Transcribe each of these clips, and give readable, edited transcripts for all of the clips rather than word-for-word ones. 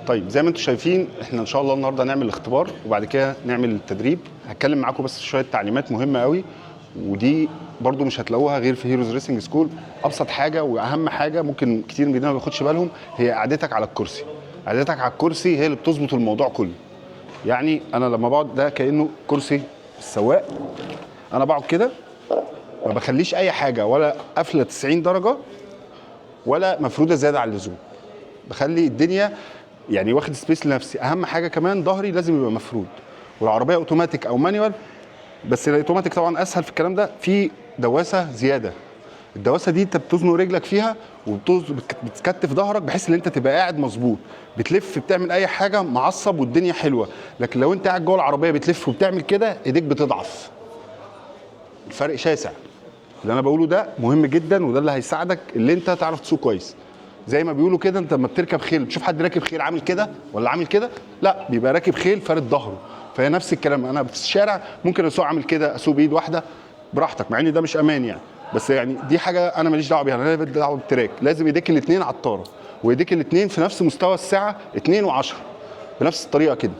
طيب زي ما انتم شايفين احنا ان شاء الله النهارده هنعمل الاختبار وبعد كده نعمل التدريب. هتكلم معاكم بس شوية تعليمات مهمة قوي، ودي برضو مش هتلاقوها غير في Heroes Racing School. ابسط حاجة واهم حاجة ممكن كتير مننا ما بياخدش بالهم هي قعدتك على الكرسي. قعدتك على الكرسي هي اللي بتظبط الموضوع كله. يعني انا لما بقعد ده كانه كرسي السواق، انا بقعد كده ما بخليش اي حاجة ولا قافله 90 درجه ولا مفروده زيادة عن اللزوم، بخلي الدنيا يعني واخد space لنفسي. اهم حاجة كمان ظهري لازم يبقى مفرود، والعربية اوتوماتيك او manual، بس الاوتوماتيك طبعا اسهل في الكلام ده. في دواسه زيادة، الدواسه دي انت بتزنق رجلك فيها وبتكتف ظهرك بحيث ان انت تبقى قاعد مظبوط، بتلف بتعمل اي حاجة معصب والدنيا حلوة. لكن لو انت قاعد جوه العربية بتلف وبتعمل كده ايديك بتضعف، الفرق شاسع. اللي انا بقوله ده مهم جدا، وده اللي هيساعدك اللي انت تعرف تسوق كويس. زي ما بيقولوا كده، انت لما بتركب خيل بتشوف حد راكب خيل عامل كده ولا عامل كده؟ لا، بيبقى راكب خيل فارد ظهره. فهي نفس الكلام، انا في الشارع ممكن اسوق عامل كده، اسوق بايد واحدة براحتك، مع ان ده مش امان يعني، بس يعني دي حاجة انا ماليش دعوه بيها، انا ليا دعوه بال track. لازم ايديك الاثنين على الطاره، وايديك الاثنين في نفس مستوى الساعة 2 و10 بنفس الطريقة كده.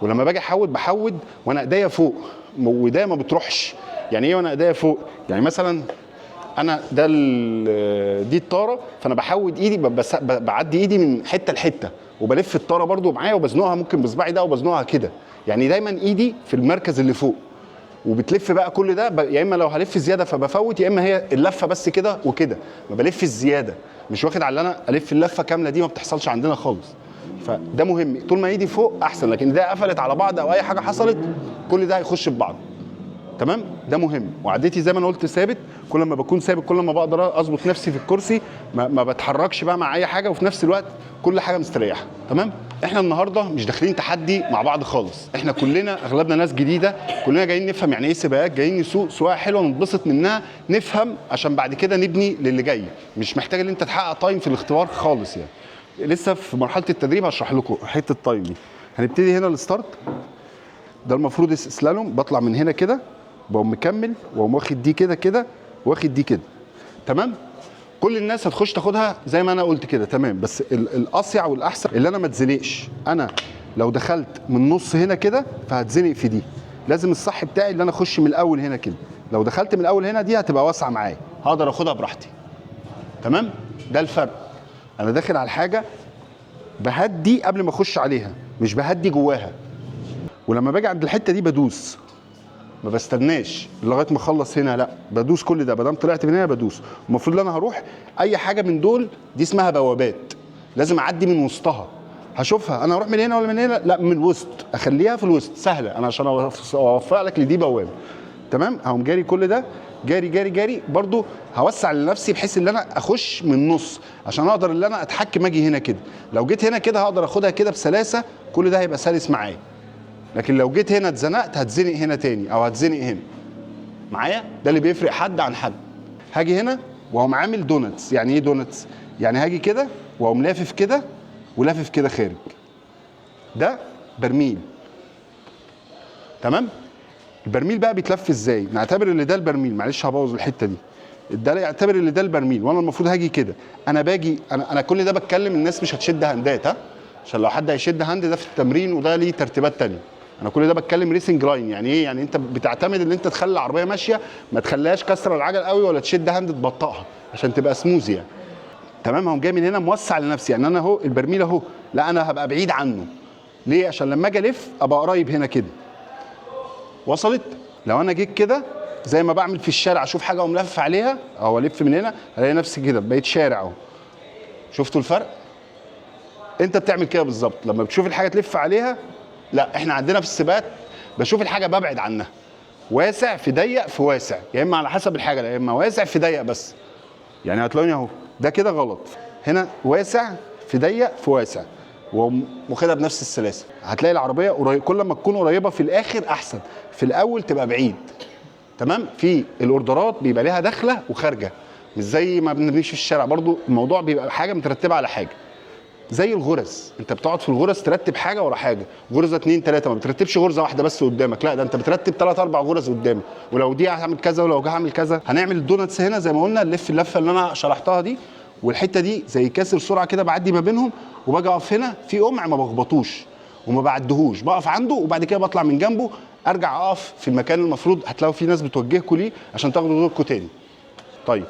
ولما باجي احود بحود وانا ايديا فوق، وايديا ما بتروحش. يعني ايه وانا ايديا فوق؟ يعني مثلا انا ده دي الطاره، فانا بحود ايدي، بعدي ايدي من حتة لحته، وبلف الطاره برضو معايا وبزنقها ممكن بصباعي ده وبزنقها كده. يعني دايما ايدي في المركز اللي فوق، وبتلف بقى كل ده يا اما لو هلف زيادة فبفوت، يا اما هي اللفة بس كده وكده، ما بلفش زيادة. مش واخد على اللي انا الف اللفة كاملة، دي ما بتحصلش عندنا خالص. فده مهم، طول ما ايدي فوق احسن، لكن ده قفلت على بعض او اي حاجة حصلت كل ده هيخش في بعض. تمام، ده مهم. وعدتي زي ما انا قلت ثابت، كل ما بكون ثابت كل ما بقدر اظبط نفسي في الكرسي، ما بتحركش بقى مع اي حاجة، وفي نفس الوقت كل حاجة مستريحه. تمام، احنا النهارده مش داخلين تحدي مع بعض خالص، احنا كلنا اغلبنا ناس جديدة، كلنا جايين نفهم يعني ايه سباقات، جايين نسوق سواقة حلوة نتبسط منها، نفهم عشان بعد كده نبني للي جاي. مش محتاج ان انت تحقق time في الاختبار خالص، يعني لسه في مرحلة التدريب هشرح لكم حتة ال time دي. هنبتدي هنا ال start، ده المفروض سلالوم، بطلع من هنا كده بقوم مكمل واقوم واخد دي كده كده واخد دي كده. تمام، كل الناس هتخش تاخدها زي ما انا قلت كده. تمام، بس الاصيع والاحسن اللي انا ما اتزنقش. انا لو دخلت من النص هنا كده فهتزنق في دي، لازم الصح بتاعي اللي انا اخش من الاول هنا كده. لو دخلت من الاول هنا دي هتبقى واسعة معايا، هقدر اخدها براحتي. تمام، ده الفرق. انا داخل على الحاجة بهدي قبل ما اخش عليها، مش بهدي جواها. ولما باجي عند الحتة دي بدوس، ما بستناش لغاية ما اخلص هنا، لا بدوس كل ده. ما دام طلعت من هنا بدوس. المفروض ان انا هروح اي حاجة من دول، دي اسمها بوابات، لازم اعدي من وسطها. هشوفها انا هروح من هنا ولا من هنا؟ لا من الوسط، اخليها في الوسط سهلة انا عشان اوفق لك لدي بوابه. تمام، هقوم جاري كل ده، جاري جاري جاري، برضو هوسع لنفسي بحيث ان انا اخش من النص عشان اقدر ان انا اتحكم اجي هنا كده. لو جيت هنا كده هقدر اخدها كده بسلاسة، كل ده هيبقى سلس معايا. لكن لو جيت هنا اتزنقت هتزنق هنا تاني او هتزنق هنا معايا. ده اللي بيفرق حد عن حد. هاجي هنا واقوم عامل donuts. يعني ايه donuts؟ يعني هاجي كده واقوم لافف كده ولافف كده خارج. ده برميل. تمام، البرميل بقى بيتلف ازاي؟ نعتبر ان ده البرميل، معلش هبوظ الحتة دي. ده يعتبر ان ده البرميل، وانا المفروض هاجي كده. انا باجي انا كل ده بتكلم الناس مش هتشد هاندات، ها، عشان لو حد هيشد hand ده في التمرين وده ليه ترتيبات تانية. انا كل ده بتكلم racing line. يعني ايه؟ يعني انت بتعتمد ان انت تخلي العربية ماشية، ما تخليهاش كسره العجل قوي ولا تشد hand تبطئها عشان تبقى سموز يعني. تمام، هقوم جاي من هنا موسع لنفسي، يعني انا اهو البرميل اهو، لا انا هبقى بعيد عنه. ليه؟ عشان لما اجي الف ابقى قريب هنا كده. وصلت؟ لو انا جيت كده زي ما بعمل في الشارع، اشوف حاجة اقوم لافف عليها او الف من هنا، الاقي نفسي كده بقيت شارع اهو. شفتوا الفرق؟ انت بتعمل كده بالظبط لما بتشوف الحاجة تلف عليها. لا احنا عندنا في السباقات بشوف الحاجة ببعد عنها، واسع في ضيق في واسع، يا اما على حسب الحاجة، يا اما واسع في ضيق بس. يعني هتلاقوني اهو ده كده غلط، هنا واسع في ضيق في واسع، واخدها بنفس السلاسة. هتلاقي العربية قريب، كل ما تكون قريبه في الاخر احسن، في الاول تبقى بعيد. تمام، في الاوردرات بيبقى ليها داخله وخارجه، مش زي ما بنمشي في الشارع. برضو الموضوع بيبقى حاجة مترتبة على حاجة، زي الغرز، انت بتقعد في الغرز ترتب حاجة ورا حاجة، غرزه 2 3، ما بترتبش غرزه واحدة بس قدامك، لا ده انت بترتب 3 4 غرز قدامك، ولو دي هعمل كذا ولو دي هعمل كذا. هنعمل ال donuts هنا زي ما قلنا، نلف اللفة اللي انا شرحتها دي، والحتة دي زي كاسر سرعة كده، بعدي ما بينهم وباجي اقف هنا في قمع، ما بخبطوش وما بعدهوش، بقف عنده وبعد كده بطلع من جنبه، ارجع اقف في المكان المفروض. هتلاقوا في ناس بتوجهكم ليه عشان تاخدوا دوركم تاني. طيب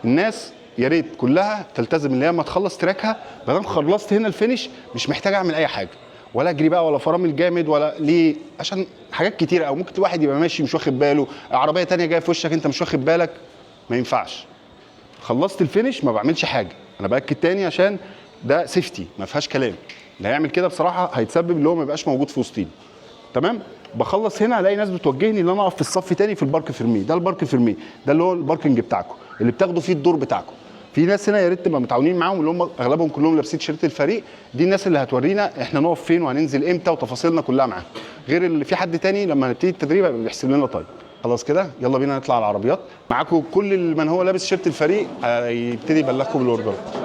الناس يا ريت كلها تلتزم اللي هي ما تخلص track ها، ما دام خلصت هنا ال finish مش محتاج اعمل اي حاجة، ولا اجري بقى ولا فرامل جامد ولا ليه، عشان حاجات كتيرة، او ممكن واحد يبقى ماشي مش واخد باله، عربية تانية جاية في وشك انت مش واخد بالك، ما ينفعش. خلصت ال finish ما بعملش حاجة. انا باكد تاني عشان ده safety ما فيهاش كلام، اللي هيعمل كده بصراحة هيتسبب اللي هو ما يبقاش موجود في وسطينا. تمام؟ بخلص هنا الاقي ناس بتوجهني ان انا اقف في الصف تاني في ال parc fermé. ده ال parc fermé ده اللي هو ال parking بتاعكم اللي بتاخدوا فيه الدور بتاعكم. في ناس هنا يا ريت تبقى متعاونين معاهم، اللي هم اغلبهم كلهم لابسين تيشيرت الفريق. دي الناس اللي هتورينا احنا نقف فين وهننزل امتى وتفاصيلنا كلها معاهم، غير اللي في حد تاني لما هنبتدي التدريب هيبقى بيحسب لنا. طيب خلاص كده يلا بينا نطلع على العربيات. معاكم كل من هو لابس تيشيرت الفريق هيبتدي يبلغكم بال order.